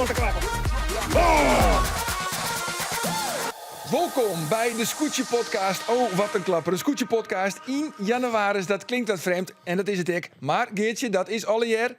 wat in klapper. Oh! Wolkom by de Skûtsjepodcast. Oh, wat in klapper. In Skûtsjepodcast yn jannewaris, dat klinkt wat frjemd en dat is it ek. Mar Geartsje, dat is allegear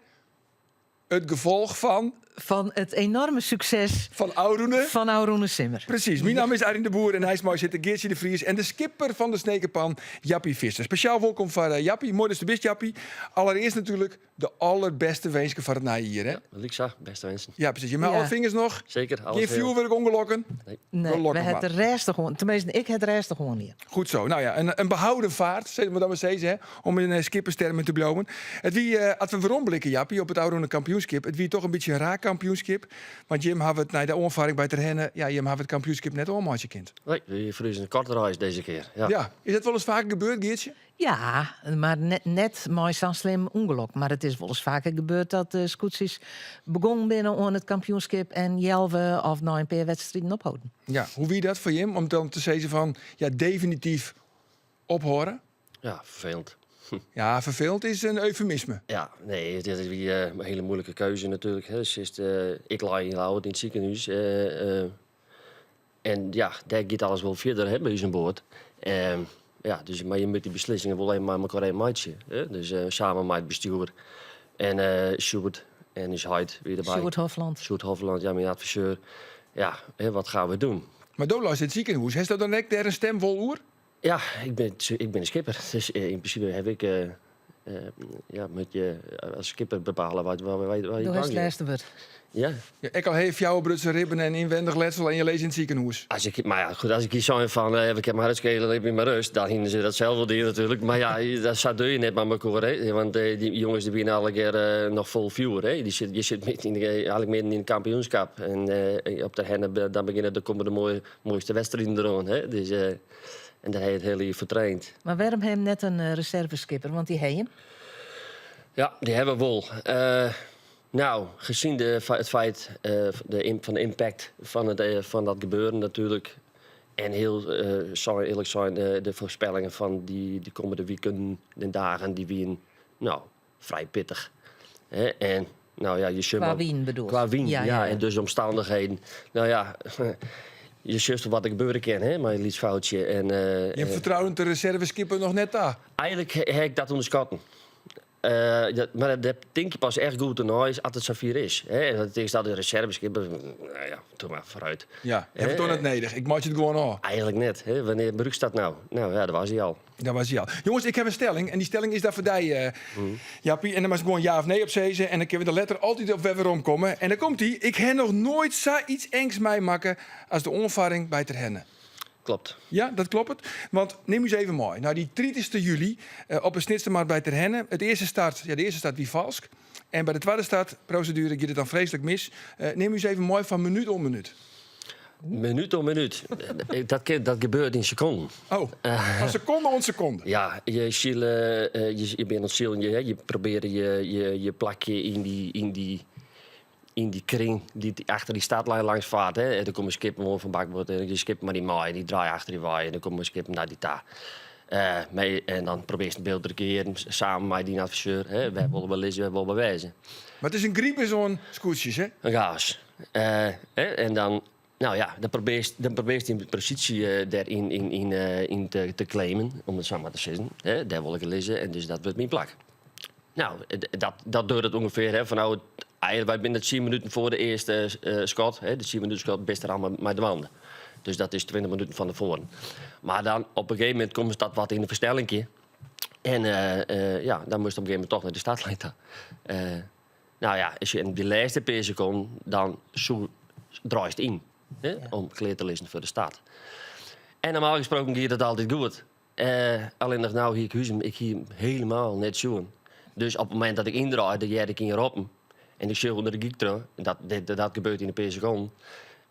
it gefolch fan... Fan it enoarme sukses... Fan ôfrûne... Fan ôfrûne simmer. Presys. Myn namme is Arjen de Boer en neist my sit Geartsje de Vries en de skipper fan de Snekerpan, Jappie Visser. Spesjaal wolkom foar eh, Jappie. Moai datst der bist, Jappie. Allerearst natuerlik de allerbêste winsken foar it nije jier. Hè? Ja, lyksa, bêste winsken. Ja, presys. Je ha alle fingers noch? Seker. Gjin fjoerwurkûngelokken? Nee. Nee, we ha it rêstich oan. Teminsten, ik ha it rêstich oan hier. Goed zo. Nou ja, in behouden vaart, sizze we dan mar sizze, hè, om yn eh, skipperstermen te bliuwen. It wie, eh, as we weromblikke, Jappie, op it ôfrûne kampioenskip, it wie toch in bytsje in raar kampioenskip. Want jim hawwe it nei de oanfarring by Terherne, ja, jim hawwe it kampioenskip net ôfmeitsje kind. Nee, we ferliezen in korte reis dizze kear. Ja. Ja. Is dat wolris faker gebeurd, Geartsje? Ja, mar net, net mei sa'n slim ûngelok. Mar it is wolris faker gebeurd dat de skûtsjes begûn binne oan it kampioenskip en healwei of nei in pear wedstriden opholden. Ja, hoe wie dat foar jim om dan te sizzen fan ja, definityf ophâlde? Ja, ferfelend. Ja, ferfelend is in eufemisme. Ja, nee, dit is wie eh, in hiele muoilike keuze natuerlik. Hè. Dus, eh, ik lei yn Ljouwert yn it sikehûs. Eh, en ja, dêr giet alles wol fierder hè, by ús oan board. Ehm, ja, dus, mar je moatte dy beslissingen wol even mei elkoar even meitsje. Hè. Dus eh, samen mei it bestjoer en eh Sjoerd en ús heit wie derby. Sjoerd Hofland. Sjoerd Hofland, ja, myn adviseur. Ja, hè, wat gean we doen? Mar do leist yn it sikehûs. Hast dan ek dêr in stim wol oer? Ja, ik bin de skipper. Dus eh, yn prinsipe ha ik, eh, eh, ja, moat je as skipper bepale wat, wat, wat, wat je Do hast it dwaan lêste wurd. Ja. Ja, ek al ha je fjouwer brutsen ribben en ynwendich letsel en je lizze yn it sikehûs. As ik, mar ja, goed, as ik hjir sein fan, eh, ik ha my skele, ik bin mar rêst, dan hiene se dat sels wol dien natuerlik. Mar ja, dat, sa doe je net mei elkoar, hè. Want eh, dy jonges dy wiene allegear eh, noch fol fjoer, hè. Dy sit, je sit midden yn de, eigentlik midden yn it kampioenskip. En eh, op Terherne, dan begjinne, dan komme de moaie, moaiste wedstriden deroan, hè. Dus, eh, en dêr ha je it hiele jier foar traind. Mar wêrom ha jim net in eh, reserveskipper? Want dy ha jim. Ja, dy ha we wol. Eh, nou, gezien de, it feit eh, de, fan de impact fan, it, eh, fan dat gebeuren natuerlik. En hiel uh, earlik sein, de, de foarspellingen fan dy, dy kommende wiken en dagen, dy wiene nou, frij pittich. Hè? En nou ja, je Kwa wyn bedoelst? Kwa wyn, ja, ja, En dus omstannichheden. Nou ja, je sjochst wat der gebeure kin, hè, mei in lyts foutsje. En, uh, Je fertroude de reserveskipper noch net ta? Eigentlik ha ik dat ûnderskatten. Uh, dat, mar dat tink je pas echt goed dêrnei as it safier is. Hè? En dan tinkst dat de reserveskipper, nou ja, doe mar foarút. Ja, ha it toch net nedich. Ik meitsje it gewoan ôf. Eigentlik net. Hè? Wannear brûkst dat no? Nou ja, dêr wie hy al. Dêr wie hy al. Jonges, ik ha in stelling. En dy stelling is dan foar dy, uh, Jappie. En dan moatst gewoan ja of nee op sizze. En dan kinne we der letter altyd op wer weromkomme. En dan komt dy. Ik ha noch noait sa iets engs meimakke as de oanfarring by Terherne. Kloppet. Ja, dat kloppet. Want nim ús even mei. Nei dy 30 july uh, op 'e Snitsermar by Terherne. It earste start, ja, de earste start wie falsk. En by de twadde startproseduere giet it dan freeslik mis. Uh, nim ús even mei fan minút oan minút. Minút oan minút. Dat, dat gebeurt yn sekonden. Oh, fan sekonde oan sekonde. Ja, je sile, je, je bent oan it silen, je, je probearje je, je, je plakje yn dy, yn dy, yn dy kring dy't achter dy startlijn langs fart. Hè. En der komme skippen oan fan bakboard en dy skippen mei dy mei, dy draaie achter dy wei en dan komme skippen nei dy ta. Uh, mei, en dan probearst in byld te kearen samen mei dyn adviseur. Hè. Wêr wolle we lizze, wêr wolle we wêze. Mar it is in gripe oan skûtsjes, hè? In chaos. Uh, hè, en dan, nou ja, dan probearst, dan probearst dyn posysje uh, dêryn yn, yn, yn te, te claimen, om it sa mar te sizzen. Hè, dêr wol ik lizze en dus dat wurdt myn plak. Nou, dat, dat duorret ûngefear hè, fan no, wy binne 10 minuten foar de earste uh, skot. Hè, de 10 minuten skot bist der al mei dwaande. Dus dat is 20 minuten fan tefoaren. Mar dan op in gegeven momint komt dat wat yn de fersnellingje. En uh, uh, ja, dan moatst op in gegeven momint toch nei de startlijn ta. Uh, nou ja, as je yn dy lêste pear sekonden, dan soe, draaist yn. Hè, ja. Om klear te lizzen foar de start. En normaal gesproken giet it altyd goed. Uh, allinnich no hie ik Huzum, ik hie him hielendal net sjoen. Dus op it momint dat ik yndraaide, hearde ik ien roppen. En ik sjoch ûnder de gyk troch. Dat, dat, dat gebeurt yn in pear sekonden.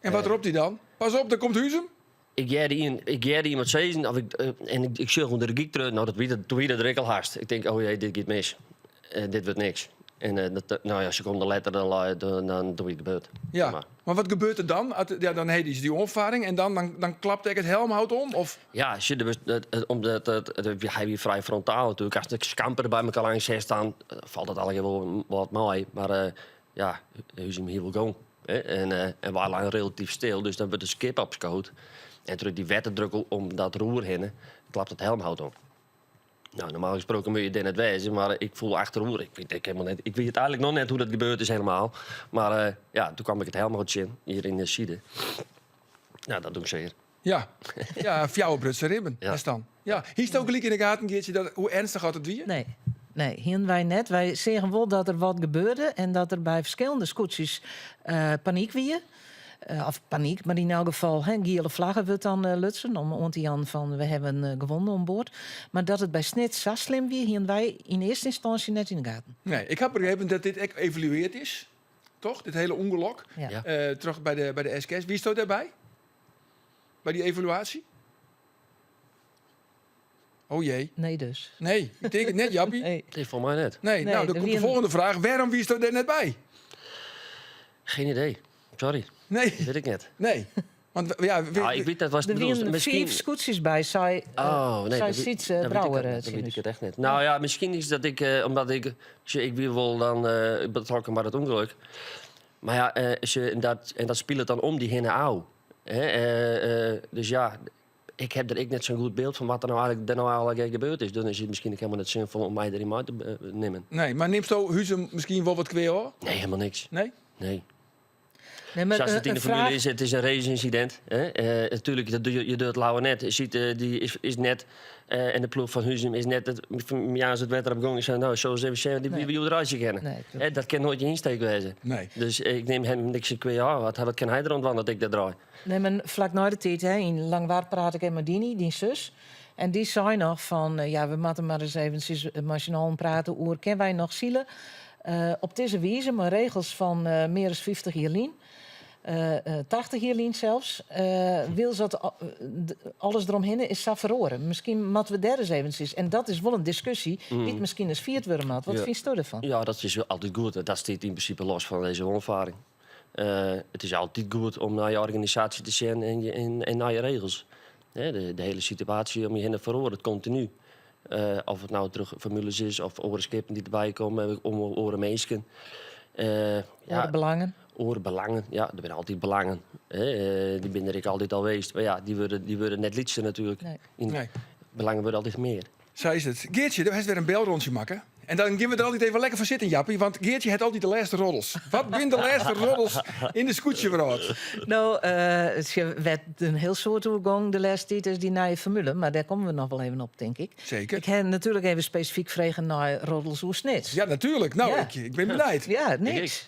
En wat ropt hy dan? Pas op, dêr komt Huzum. Ik hearde ien, ik hearde iemand sizzen, of ik, en ik, ik sjoch ûnder de gyk troch. Nou, dat wie dat, doe wie dat der ek al hast. Ik tink, oh jee, dit giet mis. Uh, dit wurdt niks. En uh, dat, nou ja, sekonde letter dan, dan, dan, dan wie it gebeurd. Ja, maar. mar wat gebeurt der dan? Ja, dan ha je dy oanfarring en dan, dan, dan klapt ek it helmhout om? Of? Ja, omdat het, hy wie frij frontaal natuerlik. As de skamper by elkoar langs staan, falt it allegear wol wat mei. Mar uh, ja, Huzum hie wol gong. Hè, en, eh, en wy leinen relatyf stil, dus dan wurdt it skip opskood. En troch dy wetterdruk om dat roer hinne, klapt it helmhout om. Nou, normaal gesproken moet je dêr net wêze, mar ik foel achteroer. Ik wit ek helemaal net. Ik wit eigenlijk noch net hoe dat gebeurd is helemaal. Maar eh, ja, toen kwam ik it helmhout tsjin, hjir yn de side. Nou, dat docht sear. Ja, ja fjouwer brutsen ribben. Ja. Ja. Dan. Ja. Hiest ook gelyk yn de gaten, Geartsje, dat, hoe ernstig oft it wie? Nee. Nee, hienen wy net. Wy seagen wol dat der wat gebeurde en dat der by ferskillende skûtsjes eh, panyk wie. Eh, of panyk, mar yn elk gefal, hè, giele flagge wurdt dan eh, lutsen om oan te jaan fan we hawwe in gewûne oan board. Mar dat it by Snits sa slim wie, hienen wy yn earste ynstânsje net yn de gaten. Nee, ik ha begrepen dat dit ek evaluearre is. Toch? Dit hiele ûngelok. Ja. Ja. Eh, troch by de, by de SKS. Wiesto dêrby? By dy evaluaasje? Oh jee. Nee dus. Nee, ik tink it net, Jappie. Nee. Nee, foar my net. Nee, Nee, nou, dan der komt de wienen- folgjende fraach. Wêrom wiesto dêr net by? Geen idee. Sorry, Nee, wit ik net. nee. Want ja, we- Ja, ik wit dat was Der bedoeld. wienen Misschien... fiif skûtsjes by, sei, eh, Oh, nee, sei dat weet- Sytze dat weet ik Brouwer. het- eh, Dat weet ik tsjin it echt net. Nou ja, miskien is dat ik, eh, omdat ik, sjoch, ik wie wol dan eh, betrokken by it ûngelok. Mar ja, eh, se, en dat, en dat spilet dan om dy hinne ôf. Hè, eh, eh, dus ja, ik ha der ek net sa'n goed byld fan wat der no eigentlik, der no eigentlik gebeurd is. Dan is it miskien ek hielendal net sinfol om my deryn mei te eh, nimmen. Nee, mar nimsto Huzum miskien wol wat kwea ôf? Nee, hielendal niks. Nee? Nee. Nee, mar Sa eh, it yn in de formule fraach- is, it is in race-ynsidint. Hè? Eh, natuerlik, dat doe je, je docht it leaver net. Ziet, eh, dy is, is net, eh, en de ploech fan Huzum is net, it, ja, as it wetter op gong is, no, sa even sjen, dy Nee. wie we reitsje kinne. Nee, Hè, dat kin noait je ynsteek wêze. Nee. Dus ik nim him niks kwea ôf. Wat, wat kin hy deroan dwaan dat ik dêr draai? Nee, mar flak nei de tiid, hè, yn Langwar praat ik even mei Dini, dyn sus. En dy sei noch fan, eh, ja, we moatte mar ris eventsjes mei syn allen prate oer... kinne wy noch sile eh, op dizze wize, mei regels fan eh, mear as 50 jier lyn... eh, eh, 80 jier lyn sels, eh wylst dat alles deromhinne is sa feroare. Miskien moatte we dêr ris eventsjes... En dat is wol in diskusje dy't miskien ris fierd wurde moat. Wat Ja. fynsto derfan? Ja, dat is altyd goed. Dat stiet yn prinsipe los fan dizze oanfarring. Eh, it is altyd goed om nei je organisaasje te sjen en, je, en, en nei je regels. Hè, de, de hiele situaasje om je hinne feroaret kontinu. Eh, oft it no troch formules is of oare skippen dy't derby komme, om oare minsken. Eh, Oare ja, belangen. oare belangen. Ja, der binne altyd belangen. Hè, eh, dy binne der ek altyd al west. Mar ja, dy wurde, dy wurde net lytser natuerlik. Nee. Yn, Nee. Belangen wurde altyd mear. Sa is it. Geartsje, do hast wer in belrûntsje makke. En dan geane we der altyd even lekker foar sitten, Jappie. Want Geartsje hat altyd de lêste roddels. Wat binne de lêste roddels yn de skûtsjewrâld? No, eh, it wurdt in hiel soad oer gong de lêste tiid is dy nije formule. Mar dêr komme we noch wol even op, tink ik. Seker. Ik ha natuerlik even spesifyk frege nei roddels oer Snits. Ja, natuerlik. No, Ja. ik, ik bin benijd. Ja, niks.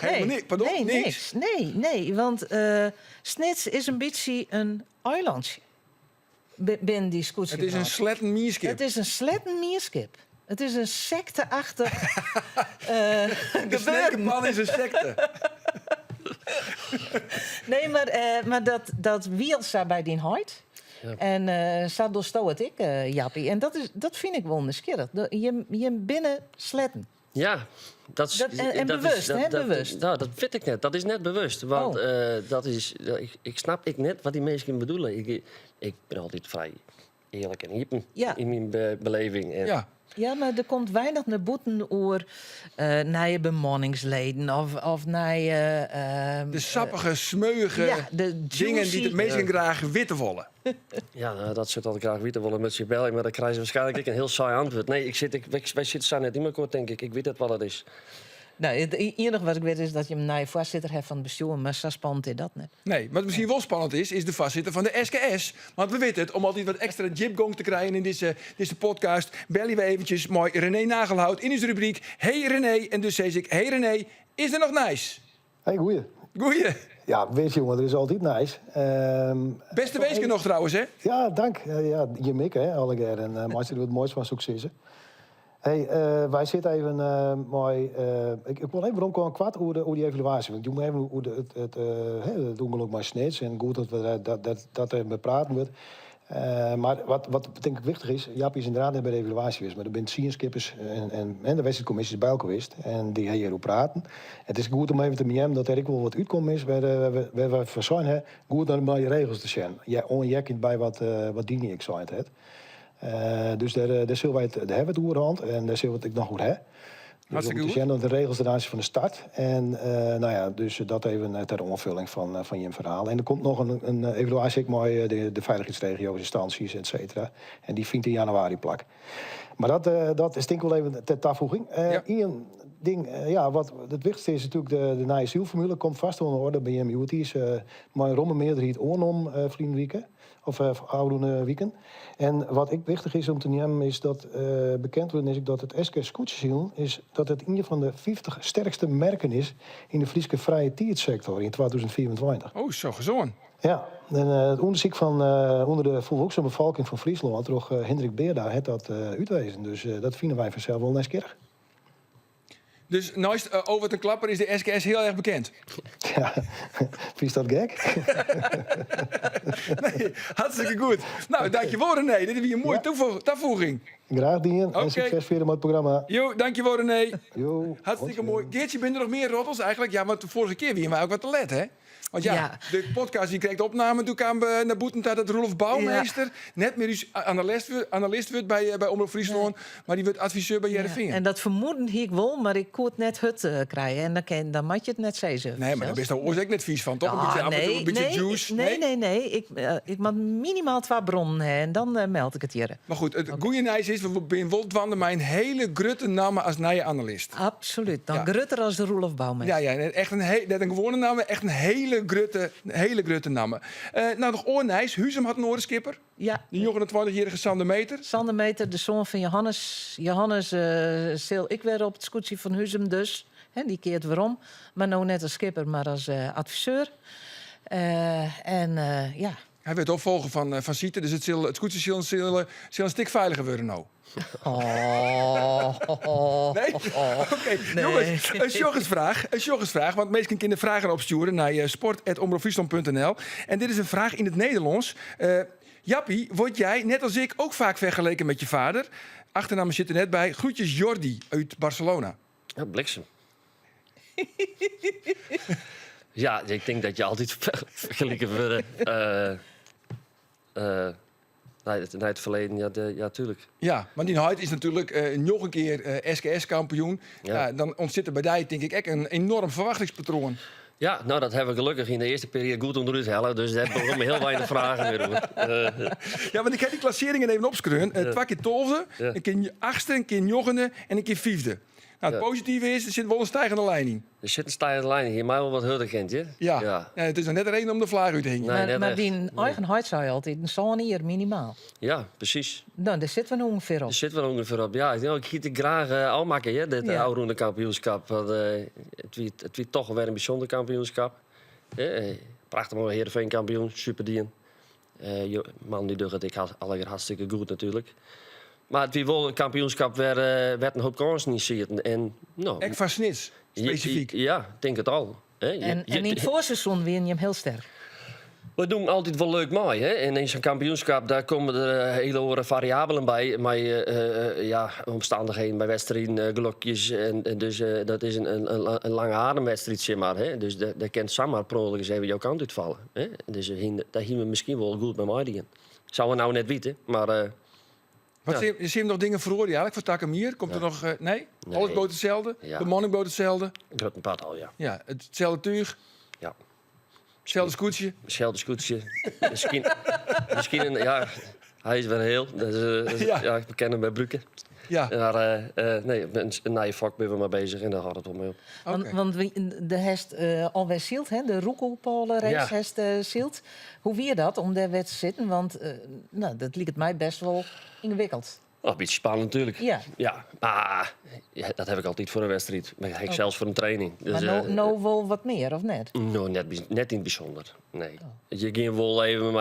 Hielendal niks. Pardon, nee, niks. niks. Nee, nee, want eh, Snits is in bytsje in eilantsje. Binnen dy skûtsje. It is in sletten mienskip. It is in sletten mienskip. It is in sekte-achtich eh De gebeuren. Snekerman is in sekte. Nee, mar, eh, mar dat, dat wie al sa by dyn heit. Ja. En eh sa dochsto it ek, eh, Jappie. En dat, is, dat fyn ik wol nijsgjirrich. Je, je binne sletten. Ja, dat is, Dat- en- en dat bewust, is, dat, hè, dat- bewust. Nou, dat wit ik net. Dat is net bewust. Want Oh. eh, dat is, dat, ik, ik snap ek net wat dy minsken bedoele. Ik, ik bin altyd frij earlik en iepen Ja. yn myn be- beleving. En, Ja. Ja, mar der komt weinich nei bûten oer eh nije bemanningsleden of, of nije... eh, De sappige, smeuïge ja, de dingen dy't de juicy- minsken graach witte wolle. Ja, nou, dat soe ik graach witte wolle met je belje, mar dan krije se wierskynlik ek in hiel saai antwurd. Nee, ik sit, ik, wy, wy sitte sa net yn mekoar, tink ik. Ik wit net wat it is. Nou, it iennige wat ik wit is dat je in nije foarsitter ha fan it bestjoer, mar sa spannend is dat net. Nee, wat miskien wol spannend is, is de foarsitter fan de SKS. Want we witte it, om altyd wat ekstra djipgong te krijen yn dizze, dizze podcast, belje we eventsjes mei René Nagelhout yn ús rubryk Hey René. En dus sis ik, hey René, is der noch nijs? Hey, goeie. Goeie. Ja, wit jonge, der is altyd nijs. Ehm, Bêste winsken noch trouwens, hè? ja, tank. Eh, ja, jim ek, hè, allegear. En uh, meitsje der wat moais fan, soe ik sizze. Hey, eh, wy sitte even eh, mei... eh, ik, ik wol even weromkomme koart oer, de, oer dy evaluaasje. Want ik doe even oer de, it, it, eh, hè, it ûngelok mei Snits. En goed dat we dat, dat, dat, dat der bepraat wurdt. Eh, mar wat, wat tink ik wichtich is, Jappie is ynderdaad net by de evaluaasje west, mar der binne tsien skippers en, en, en de wedstriidkommisjes by elkoar west. En dy ha hjiroer praten. It is goed om even te neamen dat der ek wol wat útkommen is wêr, eh, wêr, wêr wy foar sein ha, goed om nei je regels te sjen. Ja, oanheakjend by wat, eh, wat Dini ek sein hat. Eh, dus dêr, dêr sille wy it, dêr ha we it oer hân en dêr sille we it ek noch oer ha. Dus Hartstikke om te goed. sjen nei de regels ten aanzien fan de start. En no ja, dus dat even ter oanfulling fan jim ferhaal. En der komt noch in evaluaasje ek mei de feilichheidsregio's, ynstânsjes, et cetera. En dy fynt yn januari plak. Mar dat, dat is tink ik wol even ter tafoeging. Ien ding, ja, wat it wichtichste is natuerlik de nije sylformule komt fêst oan de oarder by jim hjoed. Dy is mei in romme mearderheid oannommen ferline wike. Of ôfrûne wiken. En wat ek wichtich is om te neamen is dat bekend wurden is dat it SKS Skûtsjesilen is dat it ien fan de 50 sterkste merken is yn de Fryske frije tiidsektor yn 2025. Oh, zo gezoan. Ja, en it ûndersyk fan ûnder de folwoeksen befolking fan Fryslân troch Hindrik Beerda hat dat útwezen. Dus dat fine wy fansels wol nijsgjirrich. Dus neist Oh wat in klapper is de SKS hiel erch bekend. Ja, fynst dat gek? Nee, hartstikke goed. No, dankjewol René. Dit wie in moaie tafoeging. Graach dien en sukses fierder mei it programma. Jo, dankjewol René. Jo. Hartstikke moai. Geartsje, binne der noch mear roddels eigentlik? Ja, want de foarige kear wiene wy ek wat te let, hè? Want ja, de podcast wie krekt opnaam, doe kaam nei bûten ta dat Roelof Bouwmeester net mear ús analist wurdt by Omrop Fryslân, mar dy wurdt adviseur by Hearrenfean. En dat fermoeden hie ik wol, mar ik koe it net hurd krije. En dan kin, dan moat je it net sizze. Nee, mar dêr bist no oars ek net fiis fan, toch? In bytsje, af en toe in bytsje juice. Nee, nee, nee. Ik, ik moat minimaal twa bronnen ha en dan meld ik it hjir. Mar goed, it goede nijs is, we binne wol dwaande mei in hiele grutte namme as nije analist. Absolút. Dan grutter as de Roelof Bouwmeester. Ja, ja, echt in net in gewoane namme, echt in hiele grutte, hiele grutte namme. No, noch oar nijs. Huzum hat in oare skipper. Ja. De 29-jierrige Sander Meeter. Sander Meeter, de soan fan Johannes. Johannes sil ek wer op it skûtsje fan Huzum dus. Hè, dy keart werom. Mar no net as skipper, mar as adviseur. En ja. Hy wurdt opfolger fan Siete, dus it sil, it skûtsjesilen sil, sil in stik feiliger wurde no. Oh. Nee? Oké, Nee. jonges, in sjoggersfraach. In sjoggersfraach, want minsken kinne fragen opstjoere nei sport@omropfriesland.nl. En dit is in fraach yn it Nederlânsk. Jappie, word jij, net als ik, ook vaak vergeleken met je vader? Achternaam sit der net by. Groetjes Jordi uit Barcelona. Ja, bliksem. ja, ik tink dat je altyd fergelike wurde. Nei it ferleden, ja, ja, tuerlik. Ja, want dyn heit is natuerlik noch in kear SKS-kampioen. Ja. Dan ûntstiet der by dy, tink ik, ek in enoarm ferwachtingspatroan. Ja, no, dat hawwe we gelokkich yn de earste perioade goed ûnderút helle, dus dêr komme hiel weinich fragen mear oer. Ja, want ik ha dy klassearringen even opskreaun. Twa kear tolfde, in kear achtste, in kear njoggende en in kear fyfde. No, it positive is, der sit wol in stijgende lijn yn. Der sit in stijgende lijn yn. Hie my wol wat hurder kind, hear. Ja. Ja. Ja, it is noch net de reden om de flaach út te hingjen. Nee, Mar, net mar echt. dyn eigen heit sei altyd in sân jier minimaal. Ja, presys. No, dêr sitte we no ûngefear op. Dêr sitte we no ûngefear op, ja. No, ik hie it graach ôfmakke, hear, dit ôfrûne kampioenskip. Want it wie toch wer in bysûnder kampioenskip. Prachtich moai Heerenveen kampioen, super dien. Man dy docht it ek allegear hartstikke goed natuerlik. Mar it wie wol in kampioenskip wêr wêr't in hoop kânsen yn sieten. En, no, Ek foar Snits, spesifyk. Ja, tink it al. Hè. En yn it foarseizoen wienen jim hiel sterk. We doen altyd wol leuk mei. Hè? En yn sa'n kampioenskip daar komme der hiele oare fariabelen by. Mei ja, omstannichheden by wedstriden, gelokjes. En dus dat is in lange ademwedstriid, sis mar. Hè? Dus dêr kin samar per ûngelok ris even jo kant útfalle. Hè? Dus dêr hiene we miskien wol goed mei meidien. Soe we no net witte, mar Wat ja. Sil him noch dingen feroarje eigentlik foar takom jier? Komt der noch nee? Nee. Alles bliuwt itselde? Ja. Bemanning bliuwt itselde? Grut part al, ja. Ja, itselde túch? Ja. Itselde skûtsje? Itselde skûtsje. Miskien, miskien in, ja, hy is wer hiel. Dus, Ja. ja, ik kin him wer brûke. Mar nee, in nije fok binne we mei beuzich en dêr hâldt it wol mei op. Want, want do hast alwer syld, hè? De Roekoepôle-race hast syld. Hoe wie dat om dêr wer te sitten? Want no, dat liket my best wol yngewikkeld. Oh, in bytsje spannend natuerlik. Ja, mar ja, dat ha ik altyd foar in wedstriid. Dat ha ik sels foar in training. Dus, Mar no, no wol wat mear, of net? No, net, net yn it bysûnder. Nee. Je gean wol even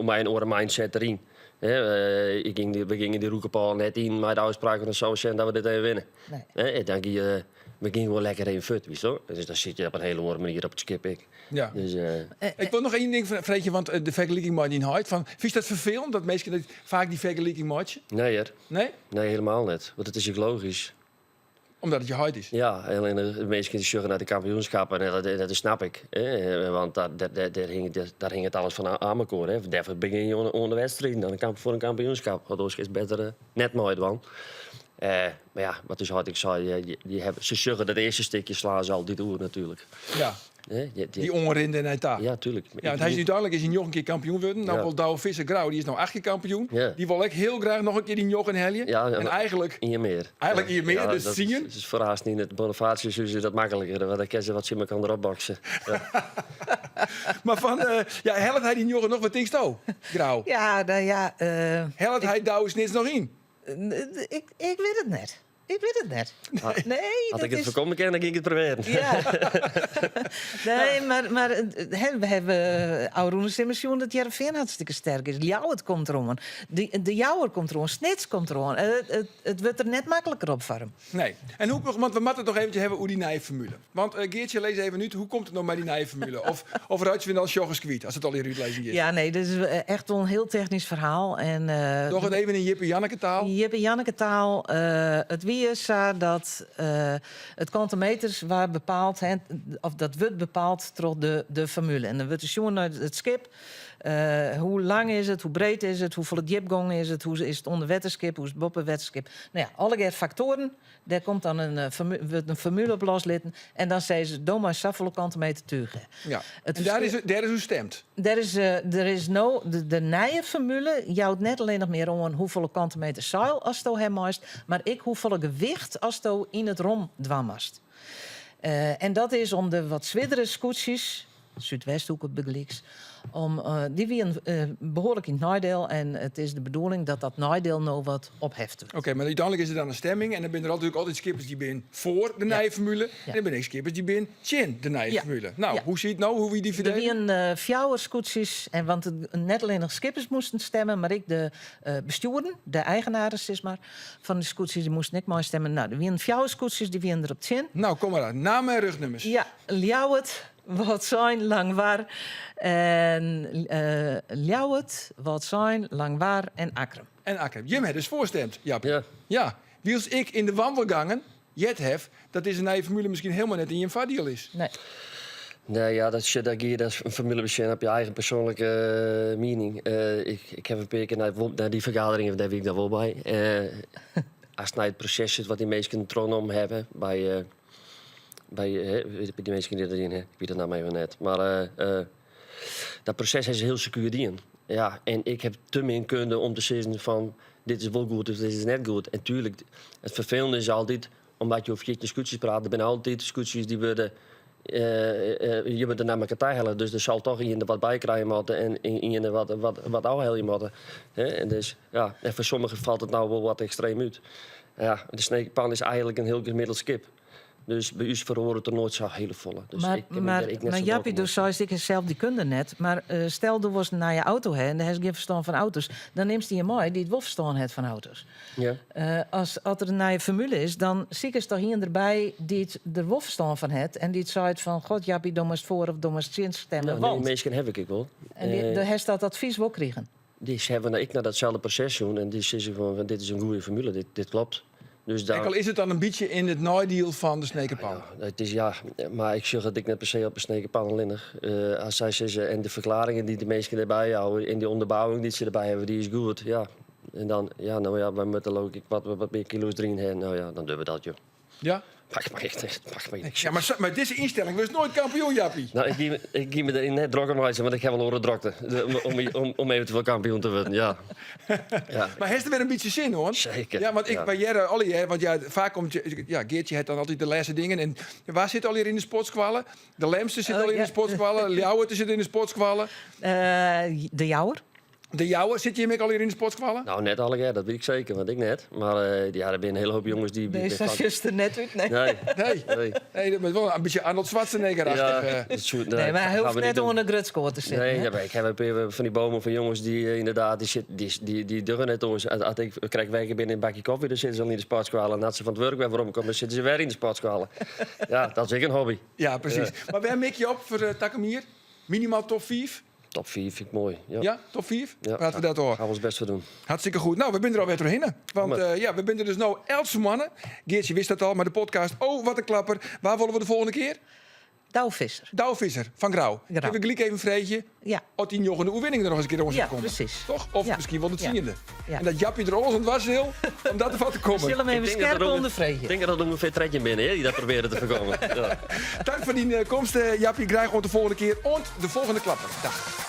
mei in oare mindset deryn. Hè, ik gyng, we gyngen dy Roekepôle net yn mei de ôfspraak fan sa sjen dat we dit even winne. Nee. Hè, dan gie je, we gyngen wol lekker even fuort, witst wol. Dus dan sit je op in hiele oare manier op it skip ek. Dus, Ik wol noch ien ding freegje, want de fergeliking mei dyn heit. Fan, fynst dat ferfelend dat minsken dat faak dy fergeliking meitsje? Nee, hear. Nee? Nee, hielendal net. Want it is ek logysk. Omdat it je heit is? Ja, en de minsken dy sjogge nei de kampioenskappen en dat snap ik. Hè, want dêr hinget alles fan oan elkoar. Hè. Dêrfoar begjin je oan de wedstriden, dan kamp foar in kampioenskap. Want oars kinst better net meidwaan. Mar ja, wat ús heit ek sei, dy hawwe, se sjogge dat earste stikje slaan se altyd oer natuerlik. Ja. Dy oanrin dêrnei ta. Ja, tuerlik. Ja, want hy is úteinlik is hy njoggen kear kampioen wurden. No wol Douwe Visser Grou, dy is no acht kear kampioen. Ja. Dy wol ek hiel graach noch in kear dy njoggen helje. Ja, en eigentlik Ien mear. Eigentlik ien mear, dus dat tsien. Is foar haast yn it Bonifatiushûs is dat makliker, want dan kinne se wat tsjin elkoar opbokse. Ja. Mar fan, ja, hellet hy dy njoggen noch? Wat tinksto, Grou? Ja, no ja. Hellet hy Douwe Snits noch yn? Ik wit it net. Ik wit it net. Nee, As dat ik it is... foarkomme kin, dan gean ik it probearjen. Ja. Nee, mar hè, we hawwe ôfrûne simmer sjoen dat Hearrenfean hartstikke sterk is. Ljouwert komt deroan. De Jouwer komt deroan. Snits komt deroan. It wurdt der net makliker op foar him. Nee. En hoe, want we moatte it noch eventsjes hawwe oer dy nije formule. Want Geartsje, lês even út, hoe komt it no mei dy nije formule? Of reitsje we dan sjoggers kwyt as it allegear útlizzen giet? Ja, nee, dit is echt wol in hiel technysk ferhaal. En, Doch it even yn Jip en Janneke taal. Jip en Janneke taal. It wie sa dat it kante meters waard bepaald, hè, of dat wurdt bepaald troch de formule. En dan wurdt der sjoen nei it skip. Hoe lang is it, hoe breed is it, hoefolle djipgong is it, hoe is it ûnderwetterskip, hoe is it boppewetterskip. No ja, allegear faktoaren. Dêr komt dan in wurdt in formule op loslitten en dan sizze se, do meist safolle kante meter túch ha. Ja. En dêr is oer stimd? Der is, der is no de nije formule jout net allinnich mear oan hoefolle kante meter seil asto ha meist, mar ek hoefolle gewicht asto yn it rom dwaan moatst. En dat is om de wat swierdere skûtsjes, Súdwesthoeke bygelyks, om dy wienen behoarlik yn it neidiel en it is de bedoeling dat dat neidiel no wat opheft wurdt. Oké, mar úteinlik is der dan in stemming en dan binne der altyd altyd skippers dy binne foar de nije formule en der binne ek skippers dy binne tsjin de nije formule. No, hoe sit it no? Hoe wie dy Der ferdeling? wienen fjouwer skûtsjes en want net allinnich skippers moasten stemme, mar ek de bestjoeren, de eigenaren sis mar, fan de skûtsjes dy moasten ek meistemme. No, der wienen fjouwer skûtsjes dy wienen der op tsjin. No, kom mar oan. Namme en rugnummers. Ja, Ljouwert, Wâldsein, Langwar en Ljouwert, Wâldsein, Langwar en Akkrum. En Akkrum. Jim ha dus foarstimd, Jappie. Ja. Ja. Wylst ik yn de wandelgangen heard haw dat dizze nije formule miskien hielendal net yn jim foardiel is. Nee. Nee, ja, dat, dat gie dat in formule besjen op je eigen persoanlike miening. Ik haw in pear kear nei dy fergaderingen, dêr wie ik dan wol by. Ast nei it proses sjochst wat dy minsken trochnommen hawwe by By dy minsken dy't deryn, ik wit de namme even net. Mar dat proses ha se hiel sekuer dien. Ja, en ik haw te min kunde om te sizzen fan dit is wol goed of dit is net goed. En tuerlik, it ferfelende is altyd, omdat je oer 14 skûtsjes prate, der binne altyd skûtsjes dy wurde, je wurde nei elkoar ta helle. Dus der sil toch ien der wat by krije moatte en ien der wat ôfhelje moatte. En dus, ja, en foar sommigen falt it no wol wat ekstreem út. Ja, de Snekerpan is eigentlik in hiel gemiddeld skip. Dus by ús feroaret der noait sa hiele folle. Dus Mar, ik kin my mar, dêr ek net mar sa Jappie, drok do om seist ik ha sels dy kunde net. Mar stel do wolst in nije auto ha en do hast gjin ferstân fan auto's, dan nimst ien mei dy't wol ferstân hat fan auto's. Ja. As, as der in nije formule is, dan sikest toch ien derby dy't der wol ferstân fan hat en dy't seit fan, God Jappie, do moatst foar of do moatst tsjin stemme, Nou, dy want... minsken haw ik ek wol. En dy, do hast dat advys wol krigen? Dy hawwe ek nei datselde proses sjoen en dy sizze gewoan fan dit is in goede formule, dit klopt. Dus dan, Ek al is it dan in bytsje yn it neidiel fan de Snekerpan. Ja, it is, ja, mar ik sjoch it ek net per se op de Snekerpan allinnich. As sy sizze en de ferklearringen dy't de minsken derby jouwe en dy ûnderbouwing dy't se derby hawwe, dy is goed. Ja. En dan, ja, no ja, wy moatte leau ik wat mear kilo's deryn ha. No ja, dan dogge we dat, joh. Ja? Pak my echt, pak my. Ja, mar dizze ynstelling wurdst noait kampioen, Jappie. No, ik gie my der net drok om meitsjen, want ik ha wol oare drokte. Om eventueel kampioen te wurden, ja. ja. Mar hast der wer in bytsje sin oan? Seker. Ja, want ik, ja. wy hearre allegear, want ja, faak komt, ja, Geartsje hat dan altyd de lêste dingen. En wa sit allegear yn de sportskoalle? De Lemster sit Oh, al yn ja. de sportskoalle, Ljouwert sit yn de sportskoalle. De Jouwer. De Jouwer, sit jim ek allegear yn de sportskoalle? Nou, net allegear, dat wit ik seker, want ik net. Mar ja, der binne in hiele hoop jonges dy... Nee, sa sjochst der net út, nee. Nee. Nee. Nee. Nee, dat is wol in bytsje Arnold Schwarzenegger-achtich. Ja, dat soe, nee, Nee, mar hy gaan hoecht we net niet doen. oan de grutskoar te sitten. Nee, hè? ja, mar ik haw in pear fan dy bomen fan jonges dy ynderdaad, dy, sit, dy, dy, dy dogge net oars. As ik krekt wekker bin en in bakje kofje, dan sitte se al yn de sportskoalle. En as se fan it wurk wer weromkomme, dan sitte se wer yn de sportskoalle. Ja, dat is ek in hobby. Ja, presys. Mar wêr mik je op foar takom jier? Minimaal top 5? Top 5 fyn ik moai. Ja. Ja, top 5? Ja. Prate we dat ôf. Gaan we ons best foar doen. Hartstikke goed. No, we binne der alwer trochhinne. Want ja, we binne der dus no eltse moanne. Geartsje wist dat al, mar de podcast Oh, wat in klapper. Wêr wolle we de folgjende kear? Douwe Visser. Douwe Visser fan Grou. Grou. Kinne we gelyk even freegje Ja. oft dy njoggende oerwinning der noch ris in kear oan sit Ja, te kommen. precies. Toch? Of Ja. miskien wol de Ja. tsiende. Ja. En dat Jappie der alles oan dwaan sil om dat derfoar te kommen. Sil him even Ik denk dat skerp er onge- ûnderfreegje. Ik tink dat der ûngefear 13 binne hè, dy't dat probearje te foarkommen. Ja. Tank foar dyn komst, Jappie. Graach oant de folgjende kear. Oant de folgjende klapper. Dag.